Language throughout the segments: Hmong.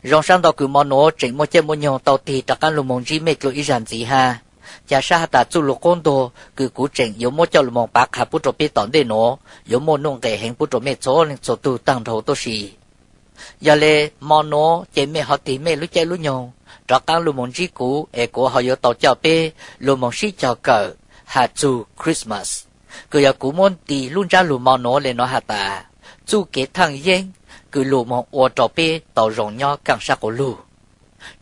Zoo sab ntau kws mo nuav tseem muaj caij muaj nyoog tau tig rov qaab lug moog ntsib mej dlua ib zag ntxiv hab. Ca sab has tas txuj lug qub ntuag kws kuv tseem yuav muab coj lug moog pav qha pub rua peb tom ntej nuav yuav muaj nuj nqes heev pub rua mej txhua leej txhua tug taag nrho tuab si. Yog le mo nuav ces mej ho tig mej lub caij lub nyoog rov qaab lug moog ntsib kuv es kuv ho yuav tau coj peb lug moog sib cog kawm has txug Christmas, kws yog kuv muab nti lub ntsab lug mo nuav le nuav has tas txuj kev thaaj yeeb kws lug moog ua rua peb tau zoo nyob kaaj sab quas lug.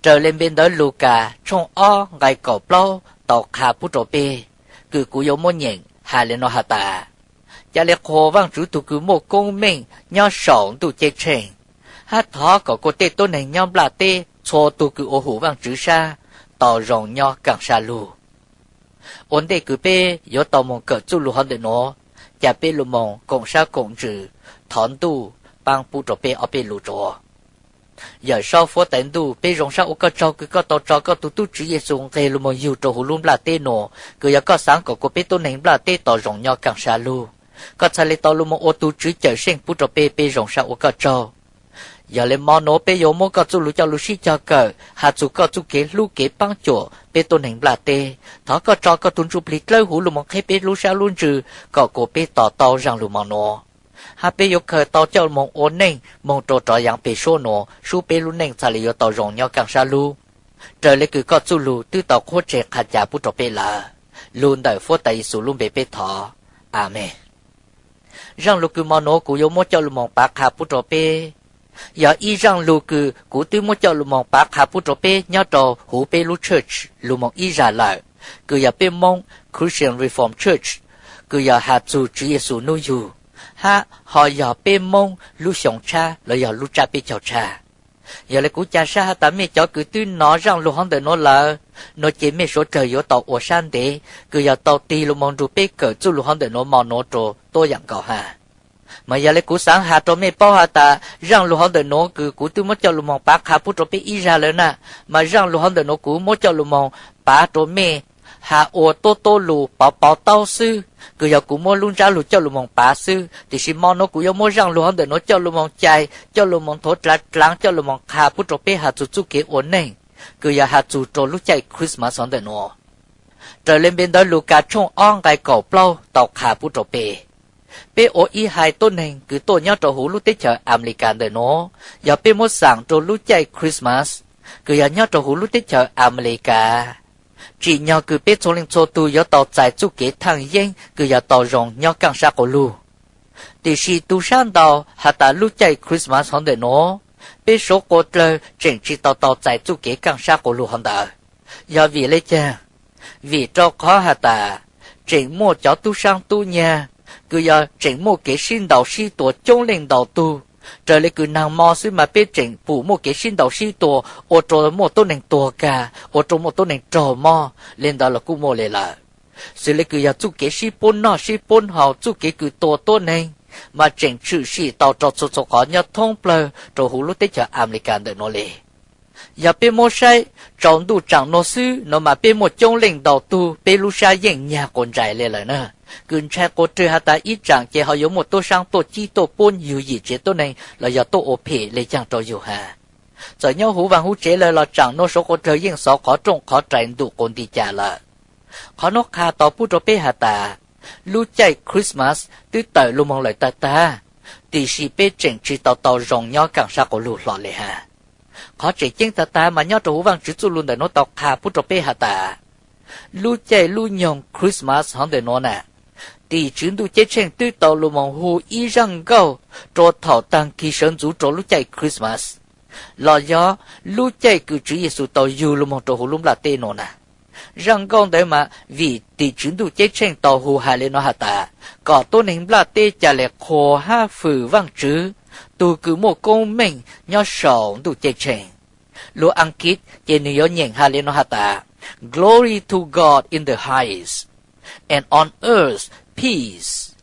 Raws le npe ntawv Lukas tshooj ob nqai kaum plaub tau qha pub rua peb, kws kuv yuav muab nyeem has le nuav has tas, ca le qhuas Vaajtswv tug kws muaj koob meej nyob saum ntuj ceeb tsheej, hab thov kom kuas tej tuab neeg nyob nplaj teb txhua tug kws ua hum Vaajtswv sab tau zoo nyob kaaj sab lug. Ua ntej kws peb yuav tau moog kawm txuj lug hov ntawm nuav, ca peb lug moog koom sab koom ntsws thov Ntuj paab pub rua peb ob peb lus tso. Yawm saub huab tais ntuj, peb zoo sab ua koj tsaug kws koj tau tso koj tug tub Tswv Yexus nqeg lug moog yug rua huv lub nplaj teb nuav, kws yog koj xaav kom kuas peb tuab neeg nplaj teb tau zoo nyob kaaj sab lug. Koj txhad le tau lug moog ua tug Tswv Cawmseej pub rua peb, peb zoo sab ua koj tsaug. Yog le mo nuav peb yuav muab koj txuj lug coj lug sib cog kawm has txug koj txuj kev hlub kev paab cuam peb tuab neeg nplaj teb. Thov koj tso koj tug Ntsujplig dlawb huv lug moog qheb peb lub sab lub ntsws kom kuas peb to taub zaaj lug mo nuav, hab peb yuav khaws tau coj moog ua neej moog rua rov yaav peg suab nuav sub peb lub neej txhad le yuav tau zoo nyob kaaj sab lug, raws le kws koj txuj lug twb tau qhuab tseg qha ca pub rua peb lawm. Lug ntawm huab tais Yexus lub npe peb thov, Amees. Zaaj lug kws mo nuav kuv yuav muab coj lug moog pav qha pub rua peb, yog ib zaaj lug kws kuv twb muab coj lug moog pav qha pub rua peb nyob rua huv peb lub church lug moog ib zag lawm, kws yog peb Moob Christian Reformed Church, kws yog has txug Tswv Yexus nub yug, hab ho yog peb Moob lub xyoo tshab los yog lub tsab peb caug tshab. Yog le kuv ca sab has tas mej cov kws twb nov zaaj lug hov ntawm nuav lawm, nuav ces mej suav dlawg yuav tau ua sab ntev kws yog tau tig lug moog nrug peb kawm txuj lug hov ntawm nuav mo nuav rua tuab yaam nkaus hab. Mas yog le kuv xaav has rua mej paub has tas zaaj lug hov ntawm nuav kws kuv twb muab coj lug moog pav qha pub rua peb ib zag lawm na, mas zaaj lug hov ntawm nuav kuv muab coj lug moog pav rua mej has ua tuab tuab lug pov pov taub xwb, kws yog kuv muab lub ntsab lug coj lug moog pav xwb. Tiam sis mo nuav kuv yuav muab zaaj lug hov ntawm nuav coj lug moog cai, coj lug moog nthuav dlaav dlaav, coj lug moog qha pub rua peb has txug txuj kev ua neej, kws yog has txug rua lub caij Christmas hov ntawm nuav. Raws le npe ntawv Lukas tshooj ob nqai kaum plaub tau qha pub rua peb, peb ua ib haiv tuab neeg kws tuaj nyob rua huv lub teb chaws Amelikas ntawm nuav, yog peb muab xaam rua lub caij Christmas, kws yog nyob rua huv lub teb chaws Amelikas, tsim nyog kws peb txhua leej txhua tug yuav tau txais txuj kev thaaj yeeb kws yog tau zoo nyob kaaj sab quas lug. Tiam sis tu sab ntau has tas lub caij Christmas hov ntawm nuav, peb suav quas dlawg tseem tsi tau tau txais txuj kev kaaj sab quas lug hov ntawd. Yog vim le caag? Vim rua qhov has tas tseem muaj cov tub saab tub nyag kws yog tseem muaj kev sib ntaus sib tua coob leej ntau tug. Raws le kws naag mo xwb mas peb tseem pum muaj kev sib ntaus sib tua, ua rua muaj tuab neeg tuag kag, ua rua muaj tuab neeg raug mob, le ntawd los kuj muaj le lawm. Xws le kws yog txuj kev sib pub noj sib pub haus, txuj kev kws tua tuab neeg, mas tseem tshwm sim tau rua txhua txhua qhov nyob thoob plawg rua huv lub teb chaws Amelikas ntawm nuav le. Yog peb muab saib tsaus ntuj tsaam nuav xwb no mas peb muaj coob leej ntau tug, peb lub sab yeej nyag quas ntsais le lawm na. Kws ntshai quas rwg has tas ib tsaam ces ho yuav muaj tub saab tuaj cib tuaj pub yug yim tsev tuab neeg los yog tuaj ua phem le caag rua yug has. Txawm nyob huv vaaj huv tsev lawm los tsaam nuav suav quas dlawg yeej xov qhov rooj qhov rais ntuj quas nti cas lawm. Qhov nuav qha tau pub rua peb has tas, lub caij Christmas twb tawm lug moog lawm tag tag, tiam sis peb tseem tsi tau tau zoo nyob kaaj sab quas lug hlo le has. Qhov tseem ceeb tag tag mas nyob rua huv Vaajtswv txuj lug ntawm nuav tau qha pub rua peb has tas, lub caij lub nyoog Christmas hov ntawm nuav na, tim tswv ntuj ceeb tsheej twb tau lug moog hu ib zaaj nkauj rua thaum taag kis sawv ntxuv rua lub caij Christmas, los yog lub caij kws Tswv Yexus tau yug lug moog rua huv lub nplaj teb nuav na. Zaaj nkauj ntawd mas vim tim tswv ntuj ceeb tsheej tau hu has le nuav has tas, kom tuab neeg nplaj teb ca le qhuas hab fwm Vaajtswv, tug kws muaj koob meej nyob saum ntuj ceeb tsheej. Lug Askiv ces nwg yuav nyeem has le nuav has tas, Glory to God in the highest, and on earth peace,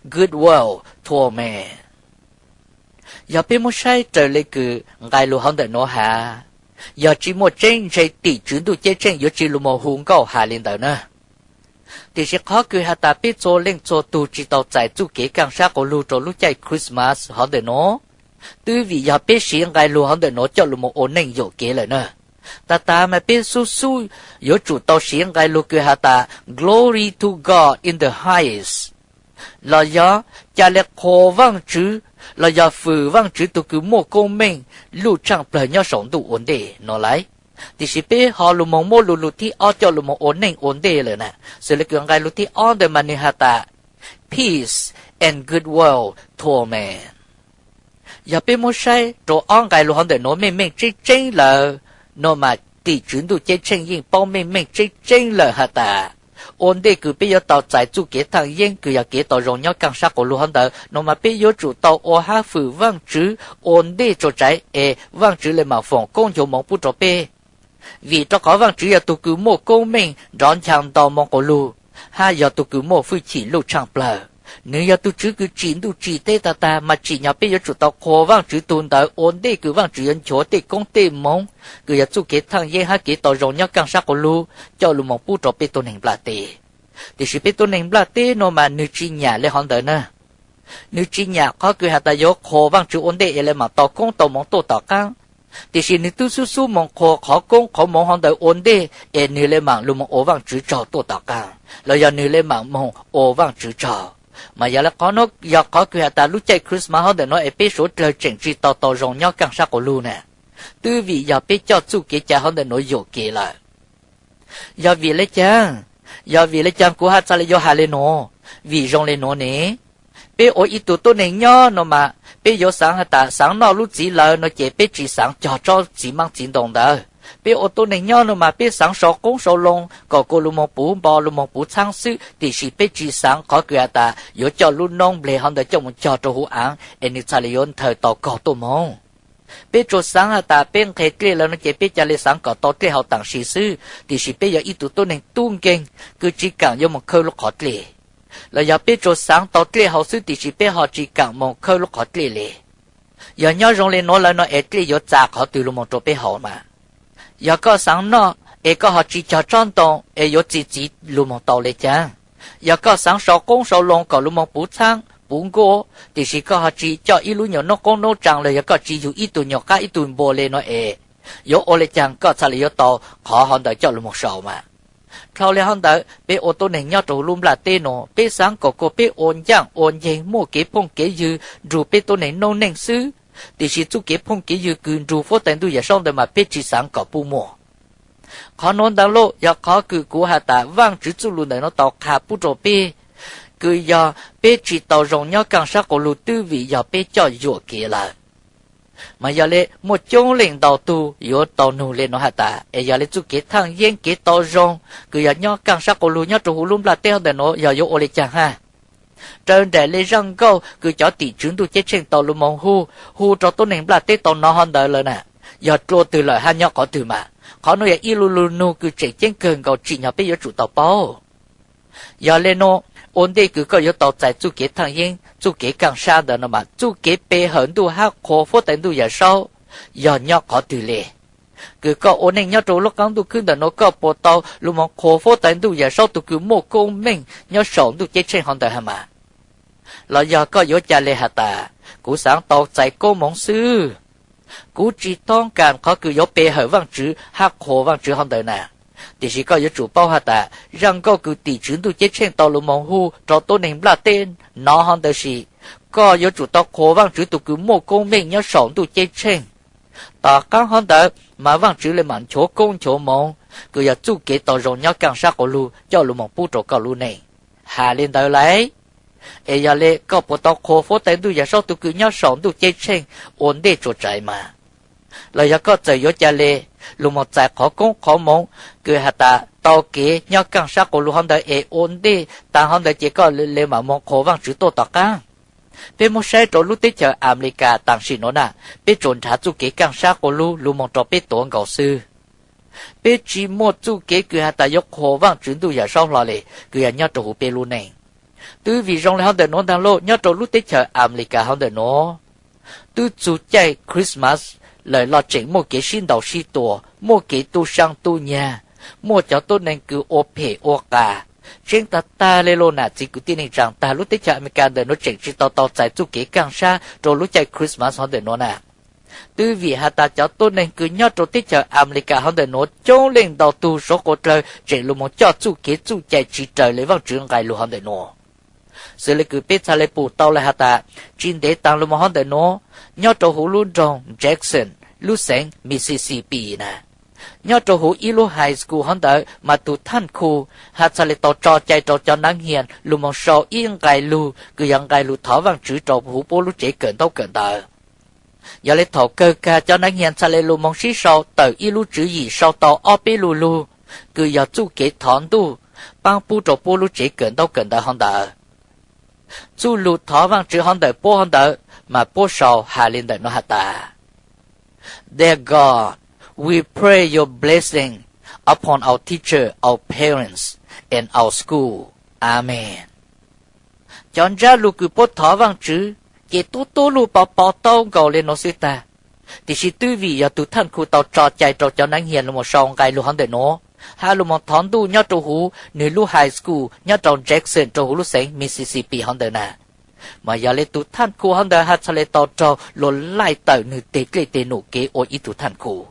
good will toward men. Yog peb muab saib raws le kws nqai lug hov ntawm nuav has, yog tsi muaj tseeb ntshe tim tswv ntuj ceeb tsheej yuav tsi lug moog hu nkauj has le ntawd na. Tiam sis qhov kws has tas peb txhua leej txhua tug tsi tau txais txuj kev kaaj sab quas lug rua lub caij Christmas hov ntawm nuav, Twb vim yog peb siv nqe lug hov ntawm nuav coj lug moog ua neej yuam kev lawm na. Tag tag mas peb xub xub yuav tsum tau siv nqe lug kws has tas Glory to God in the highest, los yog ca le qhuas Vaajtswv, los yog fwm Vaajtswv tug kws muaj koob meej luj tshaaj plawg nyob sau ntuj ua ntej no lauj. Tiam sis peb ho lug moog muab lug lug thib ob coj lug moog ua neej ua ntej lawm na. Xws le kws nqe lug thib ob ntawd mas nwg has tas peace and good will to men. Yog peb muab saib rua ob nqe lug hov ntawm nuav meej meej tseeb tseeb lawm no mas tim tswv ntuj ceeb tsheej yeej paub meej meej tseeb tseeb lawm has tas ua ntej kws peb yuav tau txais txuj kev thaaj yeeb kws yog kev tau zoo nyob kaaj sab quas lug hov ntawd no mas peb yuav tsum tau ua hab fwm Vaajtswv ua ntej tso tsaiv es Vaajtswv le maam foom koob nchuav moov pub rua peb. Vim rua qhov Vaajtswv yog tug kws muaj koob meej nrov ncha nto moov quas lug, hab yog tug kws muaj fwj chim luj tshaaj plawg. Nwg yog tug tswv kws tsim ntuj tsim teb tag tag mas tsim nyog peb yuav tsum tau qhuas Vaajtswv tug ntawd ua ntej kws Vaajtswv yuav nchuav tej koob tej moov kws yog txuj kev thaaj yeeb hab kev tau zoo nyob kaaj sab quas lug coj lug moog pub rua peb tuab neeg nplaj teb. Tiam sis peb tuab neeg nplaj teb no mas nwg tsi nyam le hov ntawd na. Nwg tsi nyam qhov kws has tas yuav qhuas Vaajtswv ua ntej es le maam tau koob tau moov tuaj tom qaab. Tiam sis nwg tub xub xub moog qhuas qhov koob qhov moov hov ntawd ua ntej es nwg le maam lug moog ua Vaajtswv tsaug tuaj tom qaab, los yog nwg le maam moog ua Vaajtswv tsaug. Mas yog le qhov nuav yog qhov kws has tas lub caij Christmas hov ntawm nuav es peb suav dlawg tseem tsi tau tau zoo nyob kaaj sab quas lug na. Twb vim yog peb coj txuj kev cai hov ntawm nuav yuam kev lawm. Yog vim le caag? Yog vim le caag kuv hab txhaj le yuav has le nuav? Vim zoo le nuav ne, peb ua ib tug tuab neeg nyob no mas peb yuav xaav has tas xaav noj lub txiv lawm no ces peb tsi xaav cog tsob txiv maab txiv ntoo ntawd. Peb ua tuab neeg nyob no mas peb xaav sau qoob sau loo kom kuas lug moog puv npo lug moog puv txhaab xwb, tiam sis peb tsi xaav qhov kws has tas yuav coj lub noob nplej hov ntawd coj moog cog rua huv aav es nwg txhaj le yuav nthawv tau kog tuaj moog. Peb tsuas xaav has tas peb nqhis dlej lawm no ces peb ca le xaav kom tau dlej haus taam sim xwb, tiam sis peb yog ib tug tuab neeg tub nkeeg kws tsi kaam yuav moog khawb lub qhov dlej. Los yog peb tsuas xaav tau dlej haus xwb tiam sis peb ho tsi kaam moog khawb lub qhov dlej le. Yog nyob zoo le nuav lawm no es dlej yuav txa qhov twg lug moog rua peb haus mas? Yog koj xaav noj es koj ho tsi cog tsob ntoo es yuav txi txiv lug moog tau le caag? Yog koj xaav sau qoob sau loo kom lug moog puv txhaab puv nkuaj, tiam sis koj ho tsi coj ib lub nyuas noob qoob noob tsaa los yog koj tsi yug ib tug nyuas qaab ib tug npua le no es, yuav ua le caag koj txhaj le yuav tau qhov hov ntawd coj lug moog sau mas? Dlhau le hov ntawd peb ua tuab neeg nyob rua huv lub nplaj teb nuav peb xaav kom kuas peb ua ncaaj ua nceeg muaj kev phooj kev ywg nrug peb tuab neeg noob neej xwb, tiam sis txuj kev phooj kev ywg kws nrug huab tais ntuj yawm saub ntawd mas peb tsi xaav kom puj muaj. Qhov nuav ntawd lauj yog qhov kws kuv has tas Vaajtswv txuj lug ntawm nuav tau qha pub rua peb, kws yog peb tsi tau zoo nyob kaaj sab quas lug twb vim yog peb coj yuam kev lawm. Mas yog le muaj coob leej ntau tug yuav tau nug le nuav has tas es yog le txuj kev thaaj yeeb kev tau zoo kws yog nyob kaaj sab quas lug nyob rua huv lub nplaj teb hov ntawm nuav yog yuav ua le caag hab? Raws nraim le zaaj nkauj kws cov tim tswv ntuj ceeb tsheej tau lug moog hu, hu rua tuab neeg nplaj teb tau nov hov ntawd lawm na, yog dlua twg lawm hab nyob qhov twg mas? Qhov nuav yog ib lu lug nug kws tseem ceeb kawg nkaus tsim nyog peb yuav tsum tau paub. Yog le nuav, ua ntej kws koj yuav tau txais txuj kev thaaj yeeb txuj kev kaaj sab ntawd no mas txuj kev pe hawm ntuj hab qhuas huab tais ntuj yawm saub yog nyob qhov twg le? Kws koj ua neej nyob rua lub qaab ntuj khwb ntawm nuav koj puas tau lug moog qhuas huab tais ntuj yawm saub tug kws muaj koob meej nyob saum ntuj ceeb tsheej hov ntawd hab mas? Los yog koj yuav ca le has tas, kuv xaav tau txais koob moov xwb, kuv tsi toob kas qhov kws yuav pe hawm Vaajtswv hab qhuas Vaajtswv hov ntawd na. Tiam sis koj yuav tsum paub has tas zaaj nkauj kws tim tswv ntuj ceeb tsheej tau lug moog hu rua tuab neeg nplaj teb nov hov ntawd sis, koj yuav tsum tau qhuas Vaajtswv tug kws muaj koob meej nyob saum ntuj ceeb tsheej. Tom qaab hov ntawd mas Vaajtswv le maam nchuav koob nchuav moov kws yog txuj kev tau zoo nyob kaaj sab quas lug coj lug moog pub rua koj lub neej. Has le ntawd lauj, es yog le koj puas tau qhuas huab tais ntuj yawm saub tug kws nyob saum ntuj ceeb tsheej ua ntej tsuas tsaiv mas? Los yog koj txawm yuav ca le lug moog txais qhov koob qhov moov kws has tas tau kev nyob kaaj sab quas lug hov ntawd es ua ntej taag hov ntawd ces koj le maam moog qhuas Vaajtswv tuaj tom qaab? Peb muab saib rua lub teb chaws Amelikas taam sim nuav na, peb tsuas nrhav txuj kev kaaj sab quas lug lug moog rua peb tuav nkaus xwb. Peb tsi muaj txuj kev kws has tas yuav qhuas Vaajtswv ntuj yawm saub hlo le kws yog nyob rua huv peb lub neej. Twb vim zoo le hov ntawm nuav ntaag lauj, nyob rua lub teb chaws Amelikas hov ntawm nuav, twb txug caij Christmas lawm los tseem muaj kev sib ntaus sib tua, muaj kev tub saab tub nyag, muaj cov tuab neeg kws ua phem ua qas, Tseeb tag tag li lauj, nam txiv kwv tij neej tsaa, tag lub teb chaws Amelikas ntawm nuav tseem tsis tau tau txais txuj kev kaaj sab rua lub caij Christmas hov ntawm nuav na. Twb vim has tas cov tuab neeg kws nyob rua teb chaws Amelikas hov ntawm nuav coob leej ntau tug suav quas dlawg tseem lug moog coj txuj kev txuj cai tsis raws le Vaajtswv nqai lug hov ntawm nuav. Xws le kws peb txhaj le pum tau le has tas, tsis ntev taag lug moog hov ntawm nuav, nyob rua huv lub nroog Jackson, lub xeev Mississippi na, nyob rua huv ib lub high school hov ntawd mas tug thaaj khu has txhaj le tau tso cai rua cov naav hias lug moog sau ib nqai lug kws yog nqai lug thov Vaajtswv rua huv puab lub tsev kawm ntaub kawm ntawv. Yog le thaum kawg kag cov naav hias txhaj le lug moog sib sau tawm ib lub tswv yim sau tau ob peb lub lug kws yog txuj kev thov ntuj paab pub rua puab lub tsev kawm ntaub kawm ntawv hov ntawd. Txuj lug thov Vaajtswv hov ntawm puab hov ntawd mas puab sau has le ntawm nuav has tas, Dear God, we pray your blessing upon our teacher, our parents, and our school. Amen. Cov ntsab lug kws puab thov Vaajtswv ces tub tub lug pov pov taub nkaus le nuav xwb tag. Tiam sis twb vim yog tug thaaj khu tau tso cai rua cov naav hias lug moog sau nqai lug hov ntawm nuav, hab lug moog thov ntuj nyob rua huv nwg lub high school nyob rua Jackson rua huv lub xeev Mississippi hov ntawd na, mas yog le tug thaaj khu hov ntawd has txhaj le tau raug luas laij tawm nwg teg dlej teg num kev ua ib tug thaaj khu.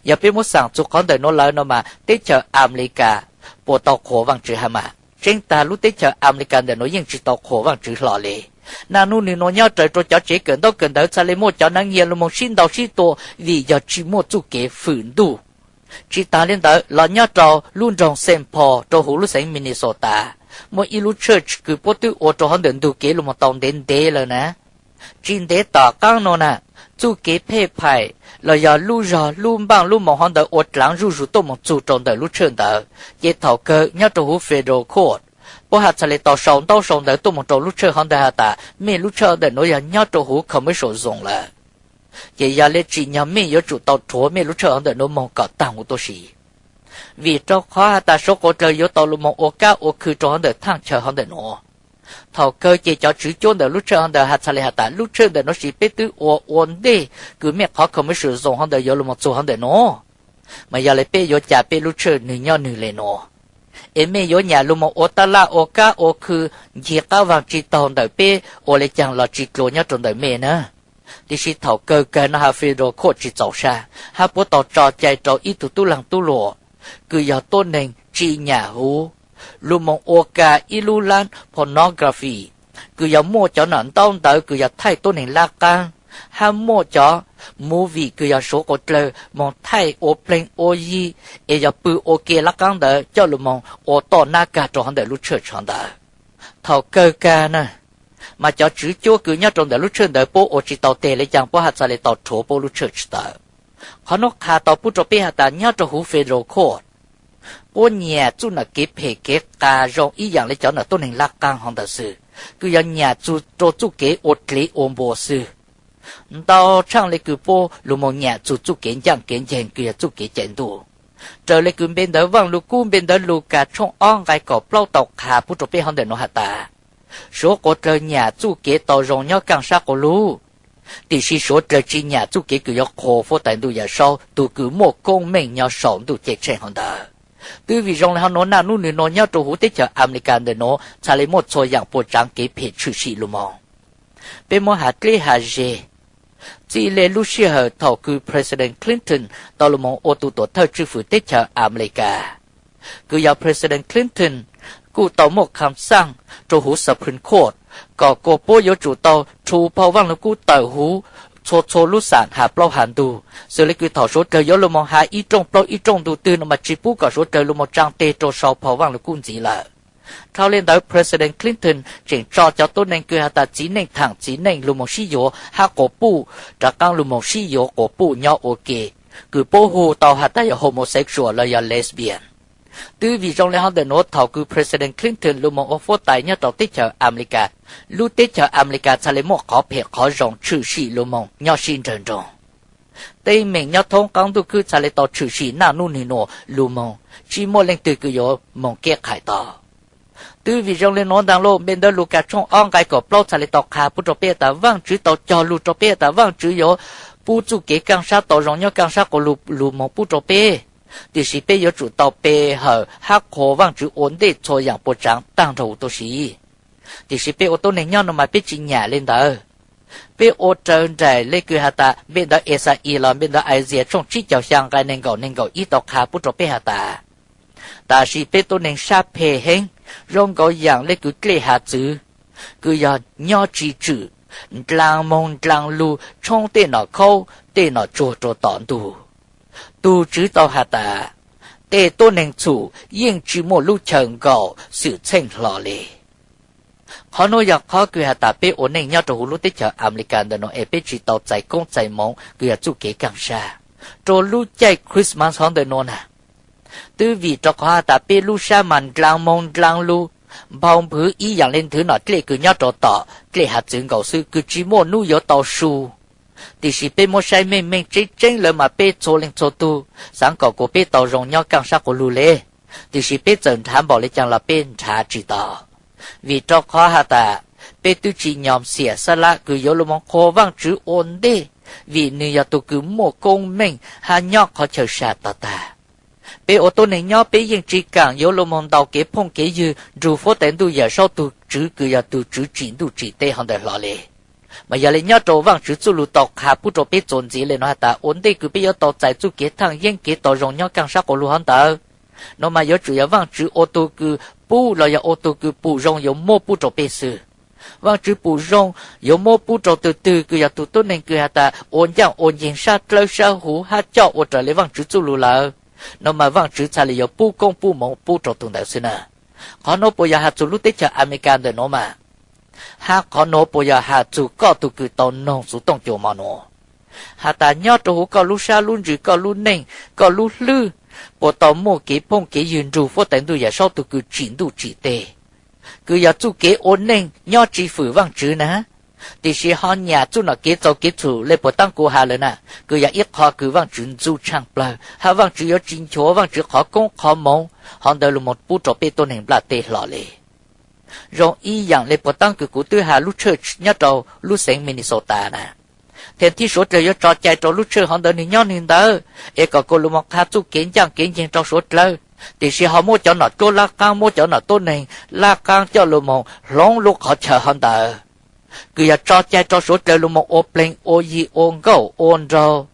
Yog peb muab xaam txug qhov ntawm nuav lawm no mas teb chaws Amelikas puas tau qhuas Vaajtswv hab mas? Tseeb tag lub teb chaws Amelikas ntawm nuav yeej tsis tau qhuas Vaajtswv hlo le. Naj nub nwg nuav nyob raws rua cov tsev kawm ntaub kawm ntawv txhaj le muaj cov naav hias lug moog sib ntaus sib tua vim yog tsis muaj txuj kev fwm ntuj. Tsis taag le ntawd los nyob rua lub nroog Saint Paul rua huv lub xeev Minnesota, muaj ib lub church kws puab twb ua rua hov ntawm ntug kev lug moog tau ntev ntev lawm na. Tsis ntev tom qaab nuav na, txuj kev phej phais los yog lub zog lub npaaj lub moov hov ntawd ua dlaav zuj zus tuaj moog txug rua ntawm lub church ntawd, ces thaum kawg nyob rua huv federal court, puab has txhaj le tau sau ntaub sau ntawv tuaj moog rua lub church hov ntawd has tas mej lub church ntawm nuav yog nyob rua huv commercial zone lawm. Ces yog le tsim nyog mej yuav tsum tau rhuav mej lub church hov ntawm nuav moog kom taag huv tuab si. Vim rua qhov has tas suav quas dlawg yuav tau lug moog ua kab ua khw rua hov ntawm thaaj chaw hov ntawm nuav. Thaum kawg ces cov tswv cuab ntawm lub church hov ntawd has txhaj le has tas lub church ntawm nuav sis peb twb ua ua ntej kws mej qhov commercial zone hov ntawd yuav lug moog txug hov ntawm nuav, mas yog le peb yuav ca peb lub church nwg nyob nwg le nuav, es mej yuav nyam lug moog ua taj laj ua kab ua khw ncig qaab vaag tsi taug ntawm peb ua le caag los tsis dlua nyob rua ntawm mej na. Tiam sis thaum kawg kag no has federal court tsis txaus sab hab puab tau tso cai rua ib tug tub laag tub luam kws yog tuab neeg tsim nyam huv lug moog ua ka ib lub lab pornography kws yog muaj cov nam ntaub ntawv kws yog thaij tuab neeg lab qaab, hab muaj cov movie kws yog suav quas dlawg moog thaij ua pleeg ua yi, es yog pw ua ke lab qaab ntawd coj lug moog ua toj nab kag rua hov ntawm lub church hov ntawd. Thaum kawg kag na, mas cov tswv cuab kws nyob rua ntawm lub church ntawd puab ua tsis tau teg le caag puab has txhaj le tau rhuav puab lub church tawm. Qhov nuav qha tau pub rua peb has tas nyob rua huv federal court, puab nyam txuj nam kev phem kev qas zoo ib yaam le cov nam tuab neeg lab qaab hov ntawd xwb, kws yog nyam txug rua txuj kev ua dlev ua npua xwb. Ntau tshaaj le kws puab lug moog nyam txug txuj kev ncaaj kev nceeg kws yog txuj kev cai ntuj. Raws le kws npe ntawv Vaaj Lug Kub, npe ntawv Lukas tshooj ob nqai kaum plaub tau qha pub rua peb hov ntawm nuav has tas, suav quas dlawg nyam txuj kev tau zoo nyob kaaj sab quas lug, tiam sis suav dlawg tsis nyam txuj kev kws yuav qhuas Huab Tais Ntuj Yawm Saub tug kws muaj koob meej nyob saum ntuj ceeb tsheej hov ntawd. Twb vim zoo le hov nuav naj nub nwg nuav nyob rua huv teb chaws Amelikas ntawm nuav txhaj le muaj txhua yaam puas tsaav kev phem tshwm sim lug moog. Peb muab has dleb has ze, txij le lub sij hawm thaum kws President Clinton tau lug moog ua tug tuam thawj tswj fwm teb chaws Amelikas, kws yog President Clinton kuj tau muaj kam xaaj rua huv Supreme Court kom kua puab yuav tsum tau rhu phau Vaaj Lug Kub tawm huv txhua txhua lub xam has plaub has ntug, xws le kws thaum suav dlawg yuav lug moog has ib rooj plaub ib rooj ntug twg no mas tsis pub kom suav dlawg lug moog tsaa teg rua sau phau Vaaj Lug Kub ntxiv lawm. Dhau le ntawd President Clinton tseem tso cov tuab neeg kws has tas txiv neej thaam txiv neej lug moog sib yuav hab quas puj rov qaab lug moog sib yuav quas puj nyob ua ke, kws puab hu tau has tas yog homosexual los yog lesbian. Twb vim zoo le hov ntawm nuav thaum kws President Clinton lug moog ua Huab Tais nyob rua teb chaws Amelikas, lub teb chaws Amelikas txhaj le muaj qhov phem qhov zoo tshwm sim lug moog nyob sib nrawg nroog. Teeb meem nyob thoob qaab ntuj khwb txhaj le tau tshwm sim naj nub nwg nuav lug moog, tsis muaj leej twg kws yuav moog keb qhais tau. Twb vim zoo le nuav ntaag lauj, npe ntawv Lukas tshooj ob nqai kaum plaub txhaj le tau qha pub rua peb tas Vaajtswv tau cog lug rua peb tas Vaajtswv yuav pub txuj kev kaaj sab tau zoo nyob kaaj sab quas lug lug moog pub rua peb. Tiam sis peb yuav tsum tau pe hawm hab qhuas Vaajtswv ua ntej txhua yaam puas tsaav taag nrho huv tuab si. Tiam sis peb ua tuab neeg nyob nuav mas peb tsi nyam le ntawd. Peb ua raws nraim le kws has tas npe ntawv Exais los npe ntawv Aixias tshooj tsib caug xyaa nqai neeg nkaum neeg nkaum ib tau qha pub rua peb has tas, tam sim peb tuab neeg sab phem heev, zoo nkaus yaam le kws dlej hav txwv, kws yog nyob tsi tswm, ndlaag moog ndlaag lug tshoob tej nom khaub tej nom tsuag rua tom ntug. Tug Tswv tau has tas, tej tuab neeg txhum yeej tsi muaj lub chaw nkaum xwm txheej hlo le. Qhov nuav yog qhov kws has tas peb ua neej nyob rua huv lub teb chaws Amelikas ntawm nuav es peb tsi tau txais koob txais moov kws yog txuj kev kaaj sab rua lub caij Christmas hov ntawm nuav na. Twb vim rua qhov has tas peb lub sab mas ndlaag moog ndlaag lug, npau npwv ib yaam le nthwv nom dlej kws nyob rua tom dlej hav txwv nkaus xwb kws tsi muaj nub yuav tau su. Tiam sis peb muab saib meej meej tseeb tseeb lawm mas peb txhua leej txhua tug xaav kom kuas peb tau zoo nyob kaaj sab quas lug le. Tiam sis peb txawm nrhav npaum le caag los peb nrhav tsi tau, vim rua qhov has tas peb twb tsi nyom xiam xab lab kws yuav lug moog qhuas Vaajtswv ua ntej, vim nwg yog tug kws muaj koob meej hab nyob qhov chaw sam tog tag. Peb ua tuab neeg nyob peb yeej tsi kaam yuav lug moog ntaus kev phooj kev ywg nrug fuab tais ntuj Yawm Saub tug Tswv kws yog tug Tswv tsim ntuj tsim teb hov ntawm hlo le. Mas yog le nyob rua Vaajtswv txuj lug tau qha pub rua peb txuas ntxiv le nuav has tas ua ntej kws peb yuav tau txais txuj kev thaaj yeeb kev tau zoo nyob kaaj sab quas lug hov ntawd, nuav mas yuav tsum yog Vaajtswv ua tug kws pub los yog ua tug kws pum zoo yuav muab pub rua peb xwb. Vaajtswv pum zoo yuav muab pub rua tug twg kws yog tug tuab neeg kws has tas ua ncaaj ua nceeg sab dlawb sab huv hab coj ua raws le Vaajtswv txuj lug lawm, nuav mas Vaajtswv txhaj le yuav pub koob pub moov pub rua tug ntawd xwb na. Qhov nuav puas yog has txug lub teb chaws Amelikas ntawm nuav mas? Hab qhov nuav puas yog has txug koj tug kws tau noog xuv tooj cua mo nuav, has tas nyob rua huv koj lub sab lub ntsws koj lub neej koj lub hlwb puas tau muaj kev phooj kev ywg nrug fuab tais ntuj Yawm Saub tug kws tsim ntuj tsim teb, kws yog txuj kev ua neej nyob tsi fwm Vaajtswv na? Tiam sis ho nyam txuj nom kev txaus kev txhum le puas taab kuv has lawm na, kws yog ib qho kws Vaajtswv ntxub tshaaj plawg hab Vaajtswv yuav tsi nchuav Vaajtswv qhov koob qhov moov hov ntawd lug moog pub rua peb tuab neeg nplaj teb hlo le. Zoo ib yaam le puas taab kws kuv twb has lub church nyob rua lub xeev Minnesota na, thiab thib suav dlawg yuav tso cai rua lub church hov ntawd nwg nyob nwg ntawd, es kom kuas lug moog qha txuj kev ncaaj kev nceeg rua suav dlawg, tiam sis ho muab cov nom dluab lab qaab muab cov nom tuab neeg lab qaab coj lug moog hloov lub qhov chaw hov ntawd, kws yog tso cai rua suav dlawg lug moog ua pleeg ua yi ua nkauj ua nraug,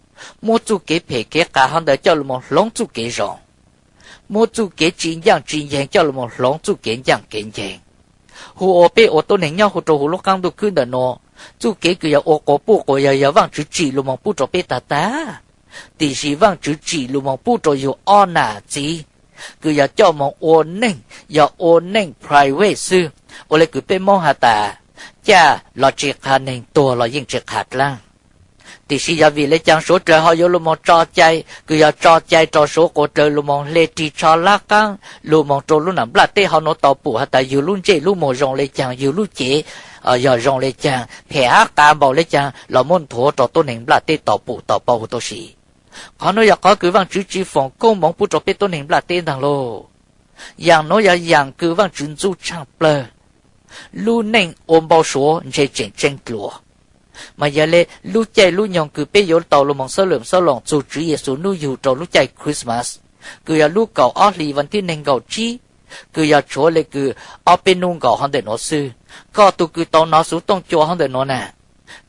muab txuj kev phem kev qas hov ntawd coj lug moog hloov txuj kev zoo, muab txuj kev tsi ncaaj tsi nceeg coj lug moog hloov txuj kev ncaaj kev nceeg. Hu ua peb ua tuab neeg nyob huv rua huv lub qaab ntuj khwb ntawm nuav, txuj kev kws yog ua quas puj quas yaig yog Vaajtswv tsim lug moog pub rua peb tag tag. Tiam sis Vaajtswv tsim lug moog pub rua yug ob nam txiv, kws yog coj moog ua neej, yog ua neej private xwb, ua le kws peb Moob has tas, caj los tsi qha neeg, tuag los yeej tsi qha dlaab. Tiam sis yog vim le caag suav dlawg ho yuav lug moog tso cai, kws yog tso cai rua suav quas dlawg lug moog hle ris tsho lab qaab lug moog rua lub nam nplaj teb hov nuav tau pum has tas yug lub ntsej lub muag zoo le caag, yug lub cev yog zoo le caag, phem hab qas npaum le caag los muab nthuav rua tuab neeg nplaj teb tau pum tau paub huv tuab si. Qhov nuav yog qhov kws Vaajtswv tsi foom koob moov pub rua peb tuab neeg nplaj teb ntaag lauj. Yaam nuav yog yaam kws Vaajtswv ntxub tshaaj plawg. Lub neej ua npau suav ntshe tseem tseeb dlua. Mas yog le lub caij lub nyoog kws peb yuav tau lug moog xab lwm xab loos txug Tswv Yexus nub yug rua lub caij Christmas, kws yog lub kaum ob hli vas thib neeg nkaum tsib, kws yog tshuav le kws ob peb nub nkaus hov ntawm nuav xwb, koj tug kws tau nov xuv tooj cua hov ntawm nuav na,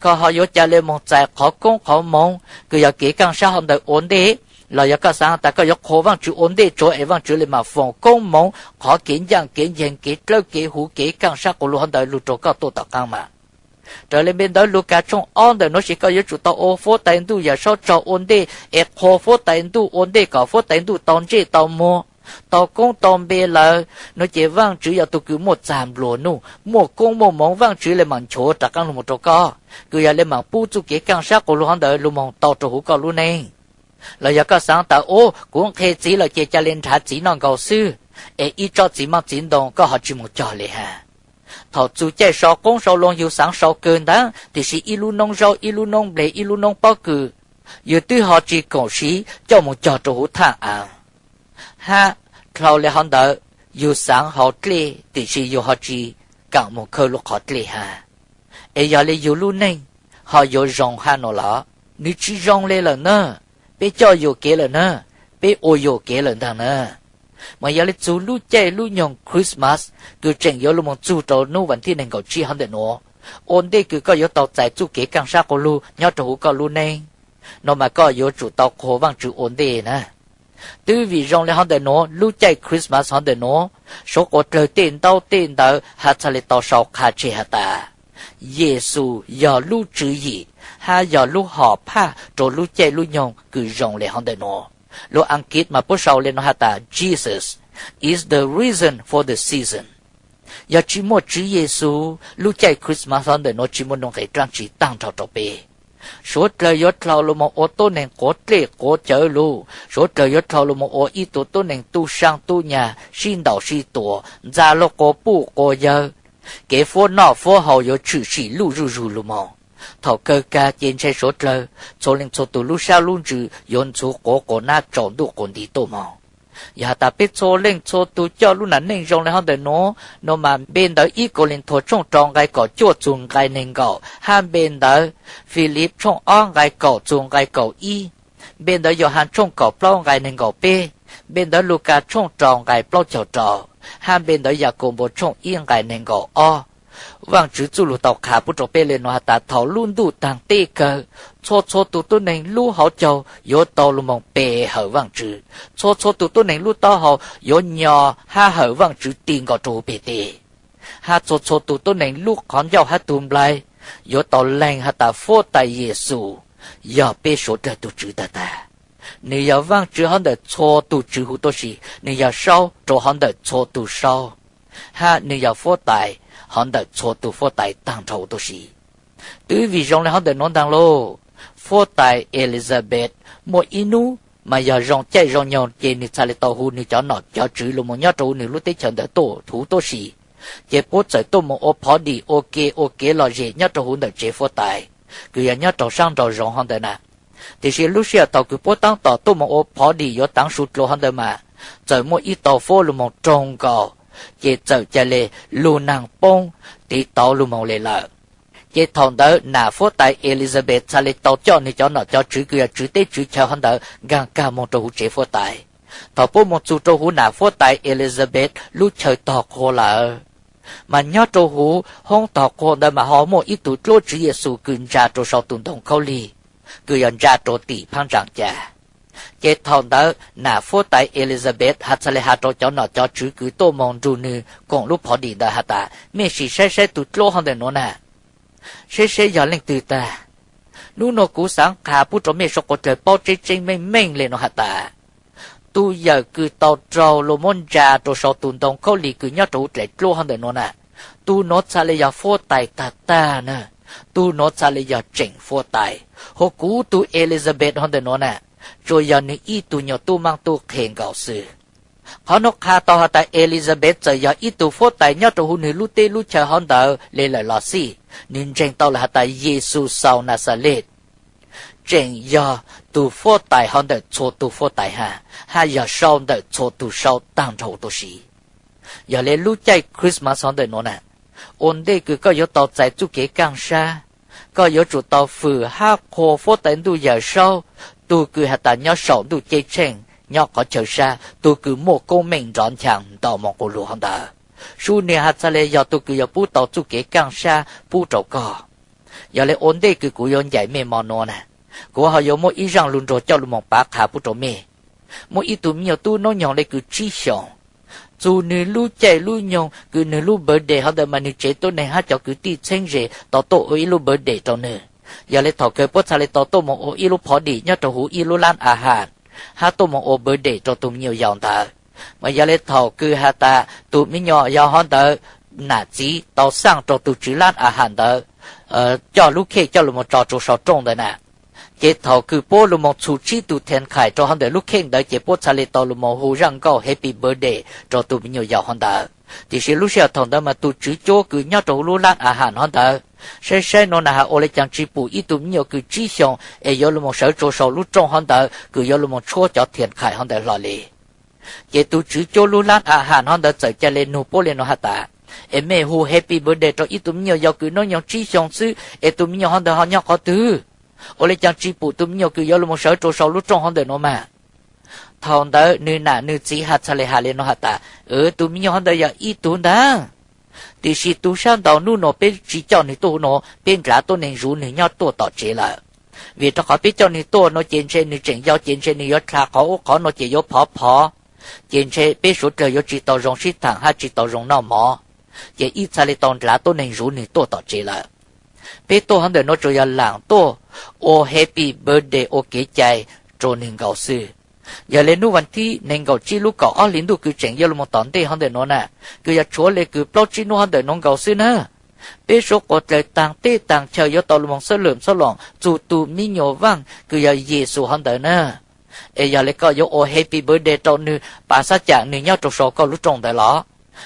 koj ho yuav ca le moog txais qhov koob qhov moov kws yog kev kaaj sab hov ntawd ua ntej, los yog koj xaav tas koj yuav qhuas Vaajtswv ua ntej tsuav es Vaajtswv le maam foom koob moov qhov kev ncaaj kev nceeg kev dlawb kev huv kev kaaj sab quas lug hov ntawd lug rua koj tuaj tom qaab mas? Raws le npe ntawv Lukas tshooj ob ntawm nuav, sis koj yuav tsum tau ua fuab tais ntuj Yawm Saub tsaug ua ntej es qhuas fuab tais ntuj ua ntej kom fuab tais ntuj tau ntsej tau muag, tau koob tau npe lawm nuav ces Vaajtswv yog tug kws muaj txag nplua nuj, muaj koob muaj moov, Vaajtswv le maam nchuav rov qaab lug moog rua koj, kws yog le maam pub txuj kev kaaj sab quas lug hov ntawd lug moog tau rua huv koj lub neej. Los yog koj xaav tas, ub, kuv nqhe txiv lawm ces ca le nrhav txiv noj nkaus xwb, es ib tsob txiv maj txiv ntoo koj ho tsi moog cog le hab. Thaum txug caij sau qoob sau loo yug xaav sau kawg ntawd, tiam sis ib lub noob zaub, ib lub noob nplej, ib lub noob pob kws, yug twb ho tsi koom siv coj moog cog rua huv thaaj aav. Hab dlhau le hov ntawd, yug xaav haus dlej tiam sis yug ho tsi kaam moog khawb lub qhov dlej hab. Es yog le yug lub neej ho yuav zoo hab nuav los? Nws tsi zoo le lawm na. Peb coj yuam kev lawm na. peb ua yuam kev lawm ntag na. Mas yog li txug lub caij lub nyoog Christmas kws tseem yuav lug moog txug rau nub vas thib neeg nkaum tsib hov ntawm nuav, ua ntej kws koj yuav tau txais txuj kev kaaj sab quas lug nyob rau huv koj lub neej no mas koj yuav tsum tau qhuas Vaajtswv ua ntej na. Twb vim zoo le hov ntawm nuav, lub caij Christmas hov ntawm nuav, suav quas dlawg tej ntaub tej ntawv has txhaj le tau sau qha tseg has tas, Yexus yog lub tswv yim hab yog lub hom phaj rua lub caij lub nyoog kws zoo le hov ntawm nuav. Lug Askiv mas puab sau le nuav has tas, Jesus is the reason for the season. Yog tsi muaj Tswv Yexus, lub caij Christmas hov ntawm nuav tsi muaj nuj nqes dlaab tsi taag nrho rau peb. Suav dlawg yuav dlhau lug moog ua tuab neeg quav dlej quav cawv lug, suav dlawg yuav dlhau lug moog ua ib tug tuab neeg tub saab tub nyag, sib ntaus sib tua, ntxa lug quas puj quas yawg, kev fuab noj fuab haus yuav tshwm sim luj zuj zug lug moog. Thaum kawg kag ces ntshai suav dlawg txhua leej txhua tug lub sab lub ntsws yuav ntxhuv quav quas nab tsaus ntuj quas nti tuaj moog. Yog has tas peb txhua leej txhua tug coj lub nam neej zoo le hov ntawm nuav, no mas npe ntawv ib Kauleethuas tshooj rau nqai kaum cuaj txug nqai neeg nkaum, hab npe ntawv Filip tshooj ob nqai kaum txug nqai kaum ib, npe ntawv Yauhas tshooj kaum plaub nqai neeg nkaum peb, npe ntawv Lukas tshooj rau nqai plaub caug rau, hab npe ntawv Yakobo tshooj ib nqai neeg nkaum ob. Vaajtswv txuj lug tau qha pub rau peb le nuav has tas thaum lub ntuj taag teb kawg, txhua txhua tug tuab neeg lub hauv caug yuav tau lug moog pe hawm Vaajtswv, txhua txhua tug tuab neeg lub taub hau yuav nyo hab hawm Vaajtswv ti nkaus rau huv peg teb, hab txhua txhua tug tuab neeg lub qhov ncauj hab tug nplai yuav tau leeg has tas Fuab Tais Yexus yog peb suav dlawg tug Tswv tag tag. Nwg yog Vaajtswv hov ntawm txhua tug tswv huv tuab si, nwg yog Saub rua hov ntawm txhua tug saub, hab nwg yog Fuab Tais hov ntawm txhua tug fuab tais taag nrho huv tuab si. Twb vim zoo le hov ntawm nuav ntaag lauj, Fuab Tais Elizabeth muaj ib nub mas yog zoo caij zoo nyoog ces nwg txhaj le tau hu nwg cov nom cov tswv lug moog nyob rau huv nwg lub teb chaws ntawd tuaj huv tuab si. Ces puab txawm tuaj moog ua phov dim ua ke ua kev lom zem nyob rau huv ntawm tsev Fuab Tais, kws yog nyob rau saab nraum zoov hov ntawd na. Tiam sis lub sij hawm thaum kws puab taab tom tuaj moog ua phov dim yuav taav su dlua hov ntawd mas, txawm muaj ib tau fuab lug moog raug nkaus, ces txawm ca le lug naag poob tiv tauv lug moog le lawm. Ces thaum ntawd nam Fuab Tais Elizabeth txhaj le tau coj nwg cov nom cov tswv kws yog tswv teb tswv chaw hov ntawd nkaag kag moog rau huv tsev Fuab Tais. Thaum puab moog txug rau huv nam Fuab Tais Elizabeth lub chaw tog qhua lawm, mas nyob rau huv hoob tog qhua ntawd mas ho muaj ib tug dluab Tswv Yexus kws ntsa rua sau tus ntoo khaub lig, kws yog ntsa rua tim phaab ntsaa ca. Ces thaum ntawd nam Fuab Tais Elizabeth has txhaj le has rau cov nom cov tswv kws tuaj moog nrug nwg koom lub phov dim ntawd has tas, mej sim saib saib tus dluab hov ntawm nuav na, saib saib yog leej twg tag. Nub nuav kuv xaav qha pub rau mej suav quas dlawg paub tseeb tseeb meej meej le nuav has tas, tus yawm kws tau raug luag muab ntsa rua sau tus ntoo khaub lig kws nyob rau huv dlaim dluab hov ntawm nuav na, tus nuav txhaj le yog Fuab Tais tag tag na, tus nuav txhaj le yog tseem Fuab Tais. Hos kuv tug Elizabeth hov ntawm nuav na, tsuas yog nwg ib tug nyuas tub maab tub qhe nkaus xwb. Qhov nuav qha tau has tas Elizabeth txawm yog ib tug Fuab Tais nyob rau huv nwg lub teb lub chaw hov ntawd le lawm los xij, nwg ntseeg tau lawm has tas Yexus xaus Naxales tseem yog tus Fuab Tais hov ntawm txhua tus Fuab Tais hab, hab yog Saub ntawm txhua tus saub taag nrho huv tuab si. Yog le lub caij Christmas hov ntawm nuav na, ua ntej kws koj yuav tau txais txuj kev kaaj sab, koj yuav tsum tau fwm hab qhuas Fuab Tais Ntuj Yawm Saub, tug kws has tas nyob saum ntuj ceeb tsheej nyob qhov chaw sab, tug kws muaj koob meej nrov ncha ntau moog quas lug hov ntawd. Sub nwg has txhaj le yog tug kws yuav pub tau txuj kev kaaj sab pub rau koj. Yog le ua ntej kws kuv yuav ncaim mej mo nuav na, kuv ho yuav muaj ib zaaj lug nruag coj lug moog pav qha pub rau mej. Muaj ib tug me nyuam tub noob nyoog le kws tsib xyoos, txug nwg lub caij lub nyoog kws nwg lub birthday hov ntawd mas nwg tsev tuab neeg hab cov kwv tij txheeb ze tau tuaj ua ib lub birthday rau nwg. Yog le thaum kawg puab txhaj le tau tuaj moog ua ib lub phov dim nyob rau huv ib lub lab a has, hab tuaj moog ua birthday rau tug me nyuam yaus ntawd. Mas yog le thaum kws has tas tug me nyuam yaus hov ntawd nam txiv tau xaaj rua tug tswv lab a has ntawd coj lub cake coj lug moog tso rua sau rooj ntawd na, ces thaum kws puab lug moog txhum tsib tug thiam khais rua hov ntawm lub cake ntawd ces puab txhaj le tau lug moog hu zaaj nkauj happy birthday rua tug me nyuam yaus hov ntawd. Tiam sis lub sij hawm thaum ntawd mas tug tswv cuab kws nyob rau huv lub lab a has hov ntawd saib saib nuav na has ua le caag tsi pum ib tug me nyuam kws tsib xyoos es yuav lug moog sawv rua sau lub rooj hov ntawd kws yuav lug moog tshuab cov thiam khais hov ntawd hlo le. Ces tug tswv cuab lub lab a has hov ntawd txawm ca le nug puab le nuav has tas, es mej hu happy birthday rua ib tug me nyuam yaus kws noob nyoog tsib xyoos xwb es tug me nyuam hov ntawd ho nyob qhov twg? Ua le caag tsi pum tug me nyuam kws yuav lug moog sawv rua sau lub rooj hov ntawm nuav mas? Thaum ntawd nws nam nws txiv has txhais li has li no has tas, tus me nyuam hov ntawd yog ib tug ntag, tiam sis tu sab ntaus nub no peb tsis coj nws tuaj no, peb nrhav tuab neeg zuv nws nyob tuaj tom tsev lawm. Vim rau qhov peb coj nws tuaj no ces ntshe nws tseem yau ces ntshe nws yuav dlha qhov ub qhov no ces yuav phov phov, ces ntshe peb suav dlawg yuav tsis tau zoo sib tham hab tsis tau zoo noj mov, ces ib txhais li tau nrhav tuab neeg zuv nws tuaj tom tsev lawm. Peb tuaj hov ntawm no tsuas yog laam tuaj ua happy birthday ua kev cai rua nwg nkaus xwb. Yog le nub vas thib neeg nkaum tsib lub kaum ob hli ntuj kws tseem yuav lug moog tom ntej hov ntawm no na, kws yog tshuav le kws plaub tsib nub hov ntawm no nkaus xwb na. Peb suav quas dlaws taag teb taag chaw yuav tau lug moog xab lwm xab loos txug tug mi nyuas vaaj kws yog Yexus hov ntawd na. Es yog le koj yuav ua happy birthday rau nwg pav xab caam nwg nyob rua sau koj lub rooj ntawd los,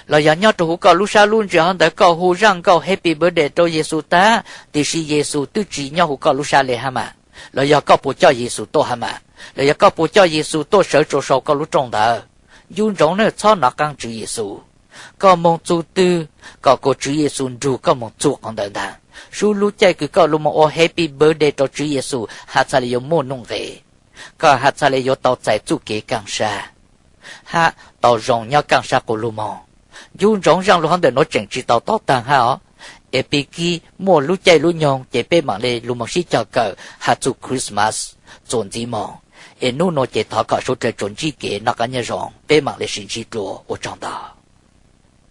los yog nyob rua huv koj lub sab lub ntsws hov ntawd koj hu zaaj nkauj happy birthday rau Yexus tag, tiam sis Yexus twb tsis nyob huv koj lub sab le hab mas, los yog koj puas coj Yexus tuaj hab mas, los yog koj puas coj Yexus tuaj sawv rua sau koj lub rooj ntawd. Ncu ntsoov na, txhob nov qaab Tswv Yexus. Koj moog txug twg kom kuas Tswv Yexus nrug koj moog txug qhov ntawd ntag. Sub lub caij kws koj lug moog ua happy birthday rau Tswv Yexus has txhais le yuav muaj nuj nqes, koj has txhais le yuav tau txais txuj kev kaaj sab hab tau zoo nyob kaaj sab quas lug moog. Ncu ntsoov zaaj lug hov ntawm nuav tseem tsis tau tog taag hab os. Es pig kig muaj lub caij lub nyoog ces peb maam le lug moog sib cog kawm has txug Christmas txuas ntxiv moog. Es nub nua ces thov kom suav dlawg tsuas ntsib kev noj qaab nyob zoo, peb maam le sib ntsib dlua, ua tsaug ntau.